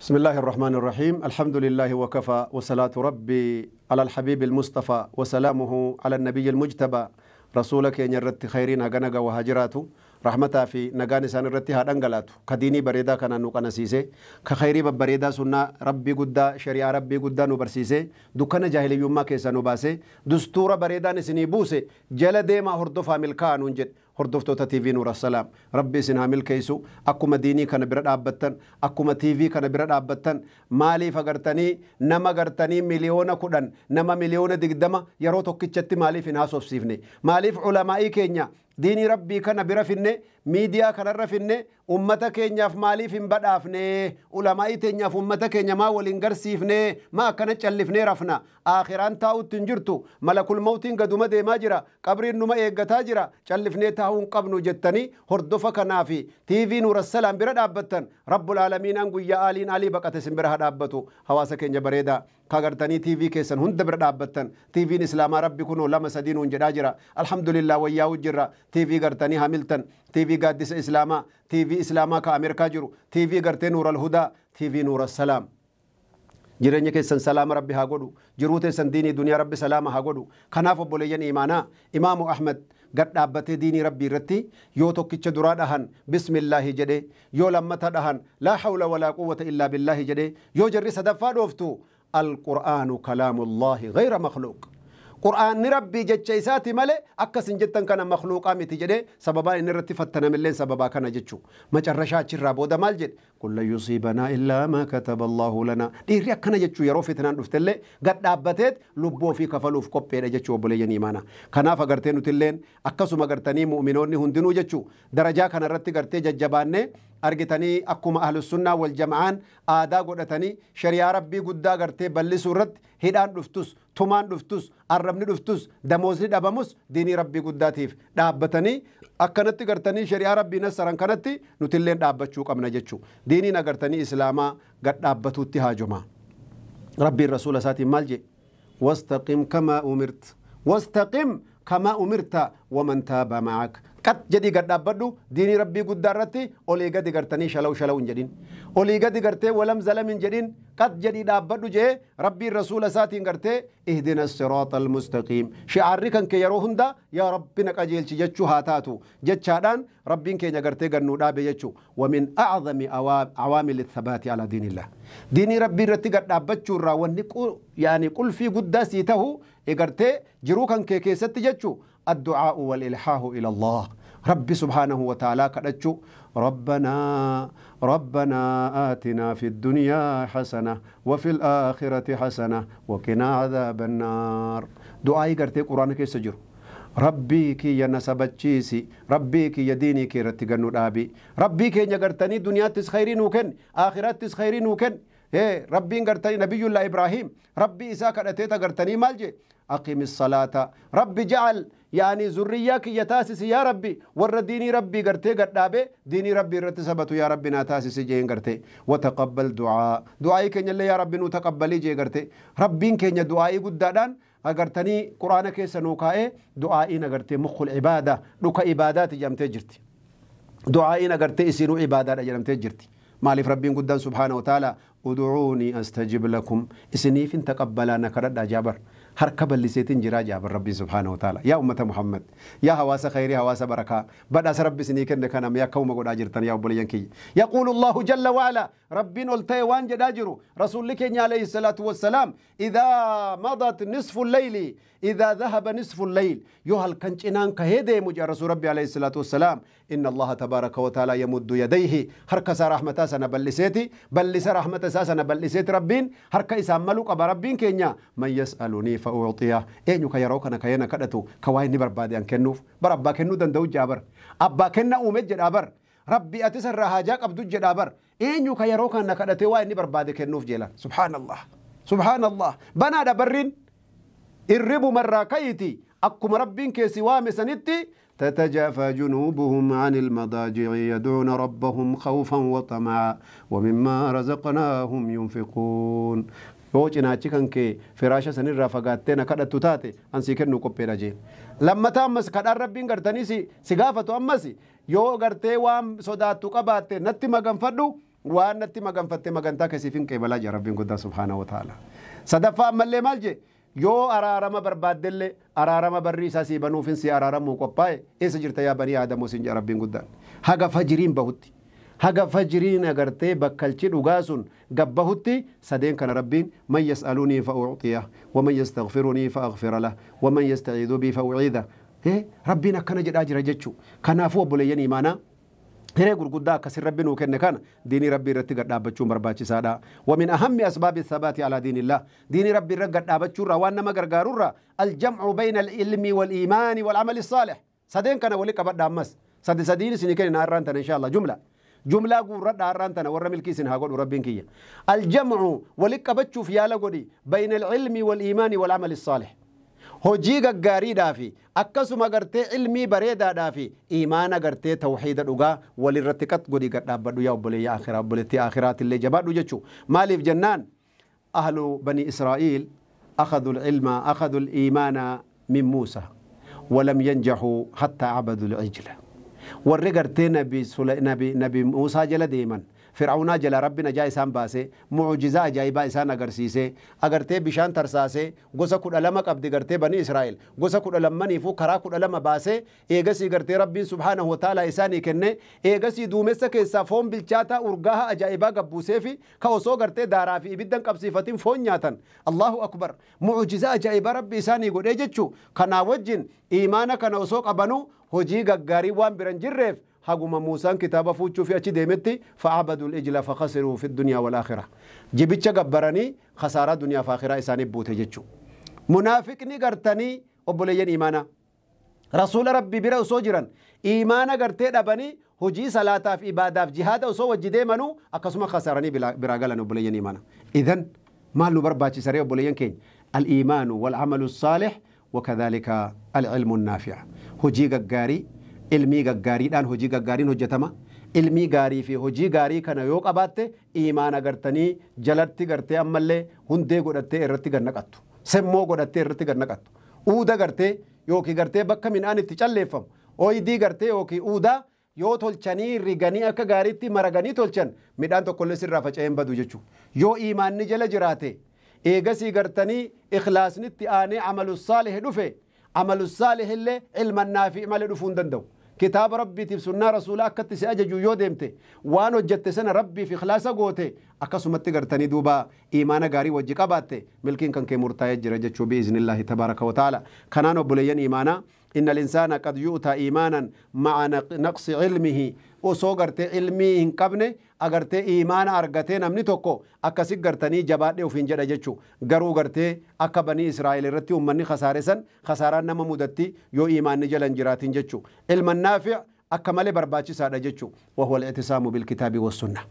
بسم الله الرحمن الرحيم. الحمد لله وكفى، وصلاة ربي على الحبيب المصطفى، وسلامه على النبي المجتبى. رسولك ينرت خيرين هغنغا وهاجراتو رحمتا في نغاني سان رتي هادنغلاتو كديني بريدا كان نوقنسيسه كخيري بريدا سنة ربي قدا شريعة ربي قدا نبرسيسه دكان جاهلي يوما كيسا نباسه دستور بريدا نسني بوسه جل ديما هردفا ملكا ننجد هردفتو تي في نور السلام ربي سنها ملكيسو أكما ديني كان برد أبتن أكما تي في كان برد أبتن مالي فقرتني نما قرتني مليون كودن نما مليون دقدما يروتو كتشت مالي في ناسوف سيفني مالي في علمائي كينيا ديني ربي كان برفني ميديا كان رفني أمتا كينيا في مالي في مبدافني علمائي تينيا في أمتا كينيا ما ولنقرسيفني ما كانت شلفني رفنا آخران تاو تنجرتو ملك الموت قدوم دي ماجرا قبر النما إيقتاجرا شلفني تاون قبنو جتني هردفا كنافي تي في نور السلام برد أبتن رب العالمين أنقو يا آلين علي بقى تسمبرها دابتو حواسا كينيا بريدا كاغرتني تي في كيسن هند برد أبتن تي في إسلام ربي كنو لما سدين ونجداجرا الحمد لله ويا وجرا تي في غرتني هاملتن تي في قادس إسلاما تي في إسلاما كأمريكا جرو تي في غرتي نور الهدى تي في نور السلام jireenya keessan salaama rabbi haa godhu jiruu teessan diinii duniyaa rabbi salaama haa godhu kanaaf obboleeyyan imaanaa imaamu ahmed gad dhaabbatee diinii rabbii irratti yoo tokkicha duraa dhahan bismillaahi jedhe yoo lammata dhahan laa hawla walaa quwwata illaa billaahi jedhe yoo jarri sadaffaa dhooftu alqur'aanu kalaamullaahi gayra makhluuq qur'aanni rabbii jecha isaati malee akkasin jettan kana makhluuqaa miti jedhe sababaa inni irratti fattanamilleen sababaa kana jechuu macarrashaa achirraa booda maal jedhe qul lan yusiibanaa illaa maa kataba allaahu lanaa dhiirri akkana jechuu yeroo fitnaan dhuftellee gad dhaabbateet lubbuu ofii kafaluuf qopheedha jechuu obboleeyyan imaanaa kanaaf agartee nutilleen akkasuma gartanii mu'minoonni hundinuu jechuu darajaa kana irratti gartee jajjabaannee argitanii akkuma ahlussunnaa wal jama'aan aadaa godhatanii shari'aa rabbii guddaa gartee bal'isuu irratti hidhaan dhuftus tumaan dhuftus arrabni dhuftus damoosni dhabamus diinii rabbii guddaatiif dhaabbatanii akkanatti gartanii shari'aa rabbii nassaran kanatti nutilleen dhaabbachuu qabna jechuu diiniin agartanii islaamaa gad dhaabbatuutti haajomaa rabbiin rasuula isaatiin maal jedhe wastaqim kamaa umirt wastaqim kamaa umirta waman taaba ma'ak qat jedhii gad dhaabbadhu diinii rabbii guddaa irratti olii gadi gartanii shalaw shalaw hin jedhin olii gadi gartee walam zalam hin jedhin qat jedhii dhaabbadhu jee rabbiin rasuula isaatiin gartee ihdina siraata almustaqiim shi'aarri kan kee yeroo hunda yaa rabbi na qajeelchi jechuu haa taatu jechaadhaan rabbiin keenya gartee gannuu dhaabe jechuu wamin acdami awaamili thabaati alaa diinillah diinii rabbii irratti gad dhaabbachuu irraa wanni yaani qulfii guddaa sii tahu gartee jiruu kan kee keessatti jechuu الدعاء والإلحاح إلى الله ربي سبحانه وتعالى كدتشو ربنا ربنا آتنا في الدنيا حسنة وفي الآخرة حسنة وقنا عذاب النار دعائي قرتي قرآن كيس جرو ربي كي ينسبتشيسي ربي كي يديني كي رتقنو دابي ربي كي نقرتني دنيا تسخيرين وكن آخرات تسخيرين وكن إيه ربي قرتني نبي الله إبراهيم ربي إساك أتيت قرتني مالجي أقيم الصلاة ربي جعل يعني ذريك يتاسس يا ربي ور ديني ربي قرتي قدابي ديني ربي رتسبت يا ربي ناتاسس جين قرتي وتقبل دعاء دعائي كن يا ربي نو تقبلي جي قرتي ربي كن دعائي قدادان أقرتني قرآن كيس نوكاي دعائي نقرتي مخ العبادة لك عبادات جمتي جرتي دعائي نقرتي يسيرو عبادات جمتي جرتي مالف ربي قدان سبحانه وتعالى ادعوني أستجب لكم إسنيف تقبلا نكرد جابر هركب اللي سيتين جرا جابر ربي سبحانه وتعالى يا أمة محمد يا هواس خيري هواس بركة بدأ ربي سنيكن كان يا كوم قد أجرتن يا أبو ينكي يقول الله جل وعلا ربي نلتي وان جداجرو رسول لك عليه الصلاة والسلام إذا مضت نصف الليل إذا ذهب نصف الليل يهل كنچنان كهدي مجا رسول ربي عليه الصلاة والسلام إن الله تبارك وتعالى يمد يديه هركس رحمة سنة بلسيتي بلس رحمة سنة بلسيت ربين هرك إسام ملوك أبا ربين كينيا من يسألني فأعطيه إيه كيروك أنا كينا كدتو كواين بربادي أن كنوف بربا كنو دندو جابر أبا كنا أمد جابر ربي أتسر رهاجاك أبدو جابر إيه كيروك أنا كدتو وين بربادي كنوف جيلا سبحان الله سبحان الله بنا دبرين الرب مرة كيتي أكم ربين كيسي وامسنتي تتجافى جنوبهم عن المضاجع يدعون ربهم خوفا وطمعا ومما رزقناهم ينفقون yoo cinaachi kan kee firaasha sanirraa fagaattee na kadhattu taate an sii kennuu qopheedha jeen. Lammataa ammas kadhaan rabbiin gartanii si gaafatu ammas yoo gartee waan sodaattu qabaatte natti maganfadhu Waan natti maganfatte magantaa kasiifin qeebalaa jira Rabbiin guddaa subhaanahu wa ta'ala. Sadaffaa ammallee maal jee? Yoo araarama barbaaddellee araarama barrii isaa sii banuufin si araaramuu qophaa'e eessa jirta yaa banii aadamoo siin jira Rabbiin guddaan. Haga fajiriin bahutti. Haga fajiriin agartee bakkalchi dhugaa sun gabbahutti sadeen kana Rabbiin man yas'alunii fa u'xiya waman yastaghfirunii fa aghfira lah waman yasta'iidhu bii fa u'iidha. Rabbiin akkana jedhaa jira jechuu. Kanaafuu obboleeyyan imaanaa hiree gurguddaa akkasii Rabbi nuu kenne kana diinii Rabbii irratti gad dhaabbachuun barbaachisaadha. Wa min ahammi asbaabi thabaati alaa diinillah. Diinii Rabbii irra gad dhaabbachuurraa waan nama gargaarurraa aljamcu bayna alilmi waliimaani walcamali saalih. Sadeen kana wali qabadha ammas. Sadi sadiin isinii kenna har'aan tana insha Allah jumla. Jumlaa guurradha har'aan tana warra milkii isin haa godhu Rabbiin kiyya. Aljamcu wali qabachuuf yaala godhi bayna alilmi waliimaani walcamali saalih. Hojii gaggaariidhaa fi akkasuma gartee ilmii bareedaadhaa fi imaana gartee tawxiida dhugaa walirratti qat godhi gad dhaabbadhu yaa obboleeyya akhiraa obboleettii akhiraatillee jabaadhu jechuu. Maaliif jennaan ahlu bani Israa'iil أخذوا العلم أخذوا الإيمان من موسى ولم ينجحوا حتى عبدوا العجل. warri gartee nabi Muusaa jala deeman Fir'aawnaa jala Rabbi najaa isaan baase mucjizaa ajaa'ibaa isaan agarsiise agartee bishaan tarsaase gosa 12 qabdi gartee bani Israa'el gosa 12niifuu karaa 12 baase eegasii gartee Rabbiin subhaanahu wa ta'ala isaanii kenne eegasii duumessa keessaa foon bilchaataa urgaaha ajaa'ibaa gabbuuseefi ka osoo gartee daaraa fi ibiddan qabsiifatin foon nyaatan. Allahu akbar, mucjizaa ajaa'ibaa Rabbi isaanii godhee jechuu. Kanaa wajjin imaana kana osoo qabanuu hojii gaggaarii waan biran jirreef haguma Muusaan kitaaba fuuchuu fi achi deemetti fa'abadu al-ijla fakhasiruu fi dunyaa wal aakhira. Jibicha gabbaranii khasaaraa dunyaa fi aakhiraa isaanii buute jechuu. Munaafiqni gartanii obboleeyyan imaanaa rasuula Rabbi bira osoo jiran imaana gartee dhabanii hojii salaataaf ibaadaaf jihaada osoo wajji deemanuu akkasuma khasaaranii biraa galan obboleeyyan imaanaa. Idan maal nu barbaachisaree obboleeyyan keenya? Al-iimaanu wal-amalu saalih wakadhalika al-ilmu naafi'a. Hojii gaggaarii ilmii gaggaariidhaan hojii gaggaariin hojjetama. Ilmii gaarii fi hojii gaarii kana yoo qabaatte imaana gartanii jalatti gartee ammallee hundee godhattee irratti gad naqattu. Semmoo godhattee irratti gad naqattu. Uuda gartee yookiin gartee bakka midhaan itti calleeffamu. Ooyidii gartee yookiin uudaa yoo tolchanii riganii akka gaariitti maraganii tolchan midhaan tokkollee sirraa faca'ee hin badu jechuudha. Yoo imaanni jala jiraate eegasii gartanii ikhlaasnitti aanee amalu saalih dhufe amalu saalih illee ilma naafi malee dhufuu hin danda'u. Kitaaba Rabbiitiif sunnaa rasuulaa akkatti si ajaju yoo deemte waan hojjette sana Rabbiif ikhlaasa goote akkasumatti gartanii duuba imaana gaarii wajji qabaatte milkiin kan kee murtaa'ee jira jechuu bi'iznillaahi tabaaraka wa ta'ala. Kanaan obboleeyyan imaanaa inna al-insaana qad yu'taa iimaanan ma'a naqsi ilmihi osoo gartee ilmii hin qabne agartee imaana argatee namni tokko akkasi gartanii jabaadhee ofiin jedha jechuu. Garuu gartee akka banii Israa'el irratti uummanni khasaare san khasaaraan nama mudatti yoo imaanni jala hin jiraatin jechuu. Ilma naafi' akka malee barbaachisaadha jechuu. Wahuwa al-i'tisaamu bilkitaabi wassunna.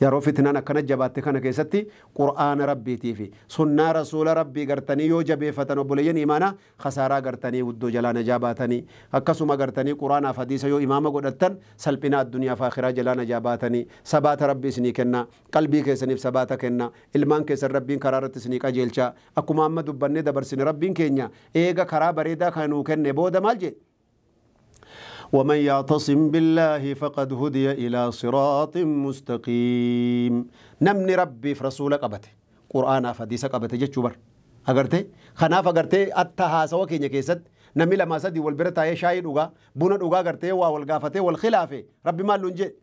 Yeroo fitnaan akkana jabaatte kana keessatti qur'aana Rabbiitii fi sunnaa rasuula Rabbii gartanii yoo jabeeffatan obboleeyyan imaanaa khasaaraa gartanii guddoo jalaa najaa baatanii akkasuma gartanii qur'aanaaf hadiisa yoo imaama godhattan salphina addunyaa fi akhiraa jalaa najaa baatanii sabaata Rabbii isinii kenna, qalbii keessaniif sabaata kenna, ilmaan keessan Rabbiin karaa irratti isinii qajeelcha. Akkuma amma dubbannee dabarsine Rabbiin keenya eega karaa bareedaa kana nuu kenne booda maal jedhe? ومن يعتصم بالله فقد هدي إلى صراط مستقيم. نمني ربي في رسولك قبته قرآن فديسة قبته جتشو بر أغرتي خناف أغرتي أتها سوا كينيا كيسد نمي لما سدي والبرتا يا شاي دوغا بونا دوغا أغرتي والغافتي والخلافة ربي ما لنجي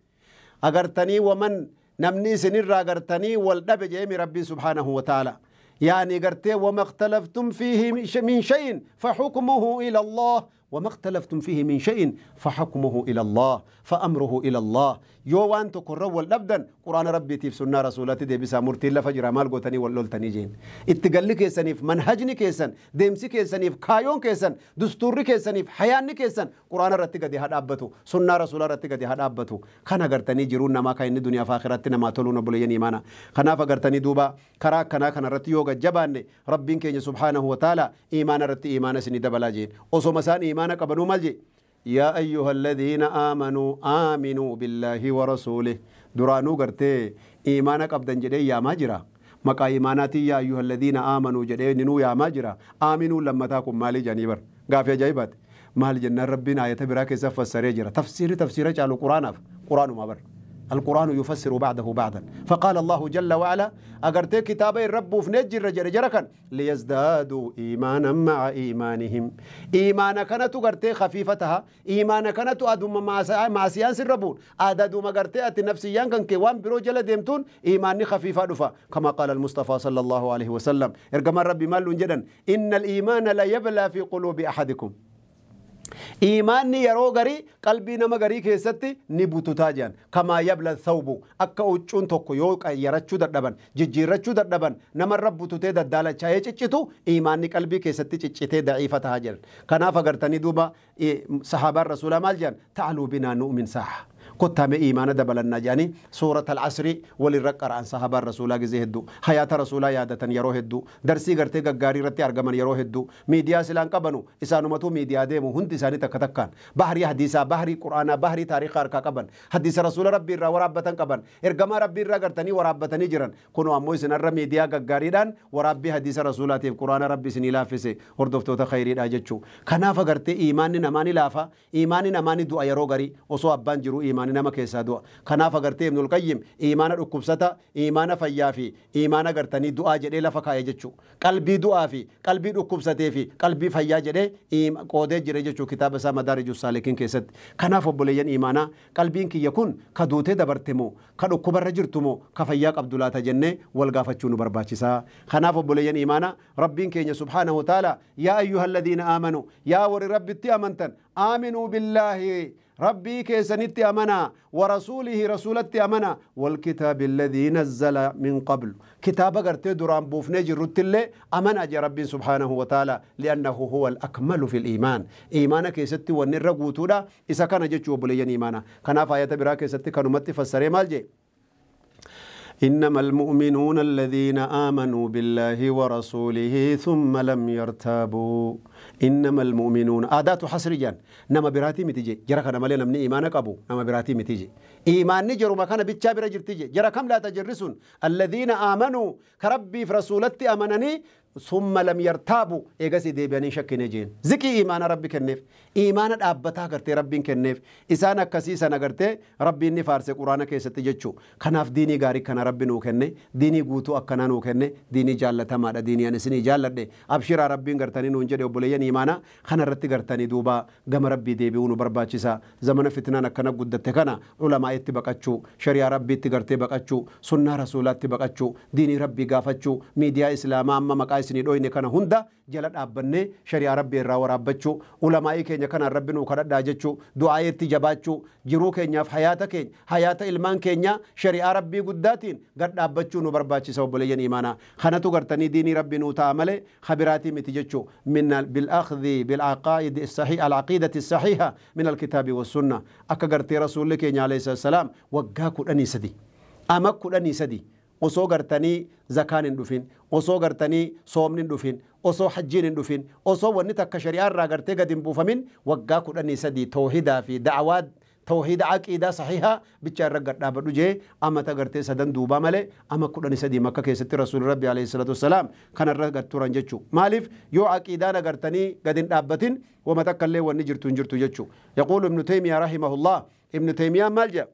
أغرتني ومن نمني سنير أغرتني والدب جيمي ربي سبحانه وتعالى يعني أغرتي وما اختلفتم فيه من شيء فحكمه إلى الله وما اختلفتم فيه من شيء فحكمه إلى الله فأمره إلى الله. يو وان تقروا والأبدا قرآن ربي تيف سنة رسولاتي دي بسا مرتين لفجر مال قوتني واللولتني جين اتقلي كيسنيف منهجني كيسن ديمسي كيسنيف كايون كيسن دستوري كيسنيف حياني كيسن قرآن رتك دي هاد أبتو سنة رسول رتك دي هاد أبتو خنا قرتني جرون ما كاين دنيا فاخرتنا ما تلون بلين إيمانا خنا فقرتني دوبا كرا كنا كنا رتيوغا جباني ربين كين سبحانه وتعالى إيمان رتي إيمان سني دبلا جين أصو مسان إيمان قبنو مالجي يا أيها الذين آمنوا آمنوا بالله ورسوله درانو قرتي إيمانك أبداً جدي يا ماجرا مقا إيماناتي يا أيها الذين آمنوا جدي ننو يا ماجرا آمنوا لما تاكم مالي جانيبر قافية جايبات مال جنة ربنا آية براك سف السريجرة تفسير تفسير جعلوا قرآن قرآن ما بر القرآن يفسر بعده بعدا. فقال الله جل وعلا أغرتي كتاب الرب في نجر رجل جركا ليزدادوا إيمانا مع إيمانهم. إيمانا كانت أغرتي خفيفتها، إيمانا كانت أدوم مع سيانس الربون أدادو ما أغرتي أتي نفسيان كان كوان برو جل ديمتون إيماني خفيفة دفا كما قال المصطفى صلى الله عليه وسلم. إرجم الرب مال جدا إن الإيمان لا يبلى في قلوب أحدكم. إيماني يرو غري قلبي نما غري كيستي نبوتو تاجان كما يبلى الثوب أكا أوچون توكو يو يرچو ددبن ججيرچو ددبن نما رب توتي ددالا چاي چچتو إيماني قلبي كيستي چچتي ضعيفة تاجان. كنا فغرتني دوبا صحابة الرسول مال جان تعالوا بنا نؤمن ساعة كتام إيمان دبلنا جاني سورة العصر وللرقر عن صحابة الرسول جزيه الدو حياة رسول يادة يروه الدو درسي غرتي غاري رتي أرجمان يروه الدو ميديا سلان قبنو إسانو ميديا ديمو هند إساني تكتكان بحري حديثة بحري قرآن بحري تاريخ أركا قبن حديث رسول ربي را ورابة قبن إرجما ربي را غرتني ورابة نجرن كنوا أمو سنر ميديا غاري دان وربي حديث رسولاتي قرآن ربي سني لافسي هردفتو تخيري أجتشو كنافة غرتي إيمان نماني لافا إيمان نماني دو أيرو غري وصو أبان جرو إيمان نما كيسا دعاء. كنافة غرتي ابن القيم إيمان ركوبستا إيمان فيافي إيمان غرتني دعاء جدي لفكا يجتشو قلبي دعاء في قلبي ركوبستي في قلبي فيا جدي قودة جري جتشو كتاب سا مدارج السالكين كيست. كنافة بوليين إيمانا قلبين كي يكون كدوتي دبرتمو كدوكبر رجرتمو كفياك عبد الله تجنة والغافتشونو برباچسا. كنافة بوليين إيمانا ربين كي سبحانه وتعالى يا أيها الذين آمنوا يا ور ربي أمنتن آمنوا بالله ربي كيسنتي أمنا ورسوله رسولتي أمنا والكتاب الذي نزل من قبل كتاب غرتي دران بوفني جرت الله أمنا جي ربي سبحانه وتعالى لأنه هو الأكمل في الإيمان. إيمانك كيستي ونرغوتودا إذا كان جيتشو بليين إيمانا كان فاية برا كيستي كانوا متي فسري مالجي إنما المؤمنون الذين آمنوا بالله ورسوله ثم لم يرتابوا. إنما المؤمنون أداة حصر جان نما براتي متيجي جرى كان مالي نمني إيمانك أبو نما براتي متيجي إيمان نجر ما كان بتشابر جرتيجي جرى كم لا تجرسون الذين آمنوا كربي في رسولتي أمنني ثم لم يرتابوا إيجاسي ديباني شك نجين زكي إيمان ربي كنف إيمان أبتا كرتي ربي كنف إسانا كسيسا نغرتي ربي نفارس قرآن كيستي جتشو خناف ديني غاري كان ربي نو كني ديني غوتو أكنا نو كني ديني جالة ما ديني أنسني جالة أبشر ربي غرتني نونجد وبليين إيمانا خنا رتي غرتني دوبا غم ربي ديبي ونو برباچسا زمن فتنة نكنا قدت كنا علماء تبقچو شريعة ربي تغرتي بقچو سنة رسولات تبقچو ديني ربي غافتشو ميديا إسلام أما مقايس سني دويني كان هندا جلد أبني شريعة ربي الراور أبتشو علماء كينيا كان ربي نو كرد داجتشو دعاء تجاباتشو جرو كينيا في حياة كين حياة إلمان كينيا شريعة ربي قداتين قد أبتشو نبرباتشي سو بليين إيمانا خانتو قرتني ديني ربي نو تعمله خبراتي متجتشو من بالأخذ بالعقائد الصحيح العقيدة الصحيحة من الكتاب والسنة أكا قرتي رسول كينيا عليه السلام وقاكو أني سدي أمكو أني سدي osoo gartanii zakaan hin dhufin osoo gartanii soomni hin dhufin osoo hajjiin hin dhufin osoo wanni takka shari'aa irraa gartee gadi hin buufamin waggaa 13 tawhiidaa fi da'awaa توحيد عقيدة صحيحة بتشار رجع دابدو جه أما تقرتي سدن دوبا ملي أما 13 مكة كيست رسول ربي عليه الصلاة والسلام كان الرجع تورن جتشو مالف يو عقيدة نقرتني قدين دابتين وما تكلي ونجر تنجر تجتشو. يقول ابن تيمية رحمه الله ابن تيمية مالجأ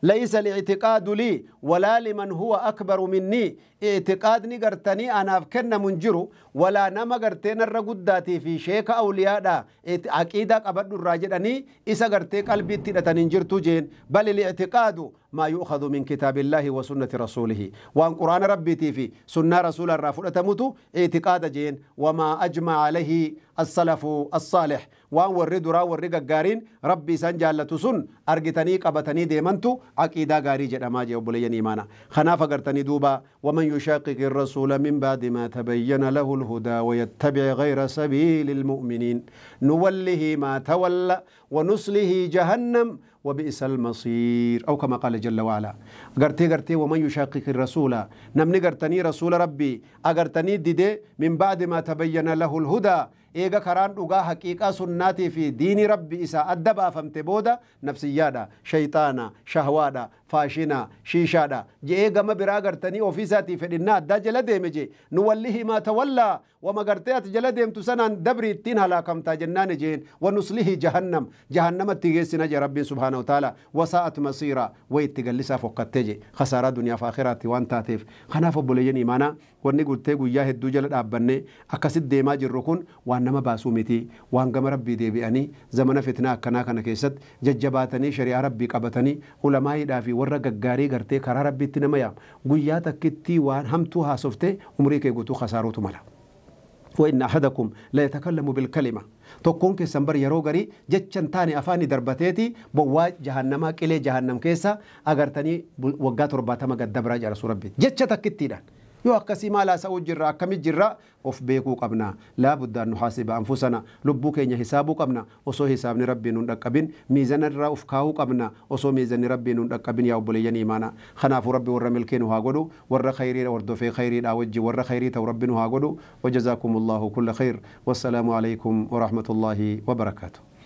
ليس الاعتقاد لي ولا لمن هو أكبر مني اعتقاد نقرتني أنا أفكرنا منجرو ولا نما قرتين الرقداتي في شيك أولياء عقيدة أبد الراجل إسا قرتي قلبي تنجرتو جين بل الاعتقاد ما يؤخذ من كتاب الله وسنة رسوله وأن قرآن ربي في سنة رسول الرافع تموت اعتقاد جين وما أجمع عليه السلف الصالح وأن ورد را ورد قارين ربي سنجالة سن أرجتني قبتني ديمنتو عقيدة قاري جد ما جاء بلي إيمانا خنافة قرتني دوبا ومن يشاقق الرسول من بعد ما تبين له الهدى ويتبع غير سبيل المؤمنين نوله ما تولى ونصله جهنم وبئس المصير أو كما قال جل وعلا. قرتي قرتي ومن يشاقق الرسول نمني قرتني رسول ربي أقرتني ديدي من بعد ما تبين له الهدى Eega karaan dhugaa haqiiqaa sunnaatii fi diinii Rabbi isaa adda baafamte booda, nafsiyyaadha, shayxaana, shahwaadha, faashina, shiishaadha je'ee gama biraa gartanii ofiisaatii fedhinnaa addaa jala deeme jee. Nu wallihi maa tawallaa, wama gartee ati jala deemtu sanaan dabri, ittiin halaakamtaa jennaan jeen. Wanuslihi jahannam, jahannamatti geessina jee Rabbiin subhaanahu wa ta'ala. Wasaa'at masiira, way itti gallisaa fokkattee je, khasaaraa duniyaaf akhiraatti waan taateef. Kanaaf obboleeyyan imaanaa, wanni gurtee guyyaa hedduu jala dhaabbannee akkasit deemaa jirru kun waan nama baasuu miti. Waan gama Rabbii deebi'anii zamana fitnaa akkanaa kana keessatti jajjabaatanii shari'aa Rabbii qabatanii ulamaa'iidhaa fi warra gaggaarii gartee karaa Rabbiitti nama yaam. Guyyaa takkitti waan hamtuu haasoftee umrii kee guutuu khasaaruutu mala. وإن أحدكم لا يتكلم بالكلمة، tokkoon keessan bar yeroo garii jechan taane afaani darbateeti bowwaa jahannamaa, qilee jahannam keessa agartanii waggaa 70 gad dabraa jira rasuul Rabbi, jecha takkittiidhaan. Yoo akkasii maal haasa'uu jirra? Akkamit jirra? Of beekuu qabna. Laa budda an nuhaasiba anfusana, lubbuu keenya hisaabuu qabna osoo hisaabni Rabbii nun dhaqqabin. Miizana irraa of kaa'uu qabna osoo miizanni Rabbii nun dhaqqabin, yaa obboleeyyan imaana. Kanaafuu Rabbi warra milkee nu haa godhu, warra khayrii hordofee khayriidhaa wajji warra khayrii ta'u Rabbi nu haa godhu. وجزاكم الله كل خير، والسلام عليكم ورحمة الله وبركاته.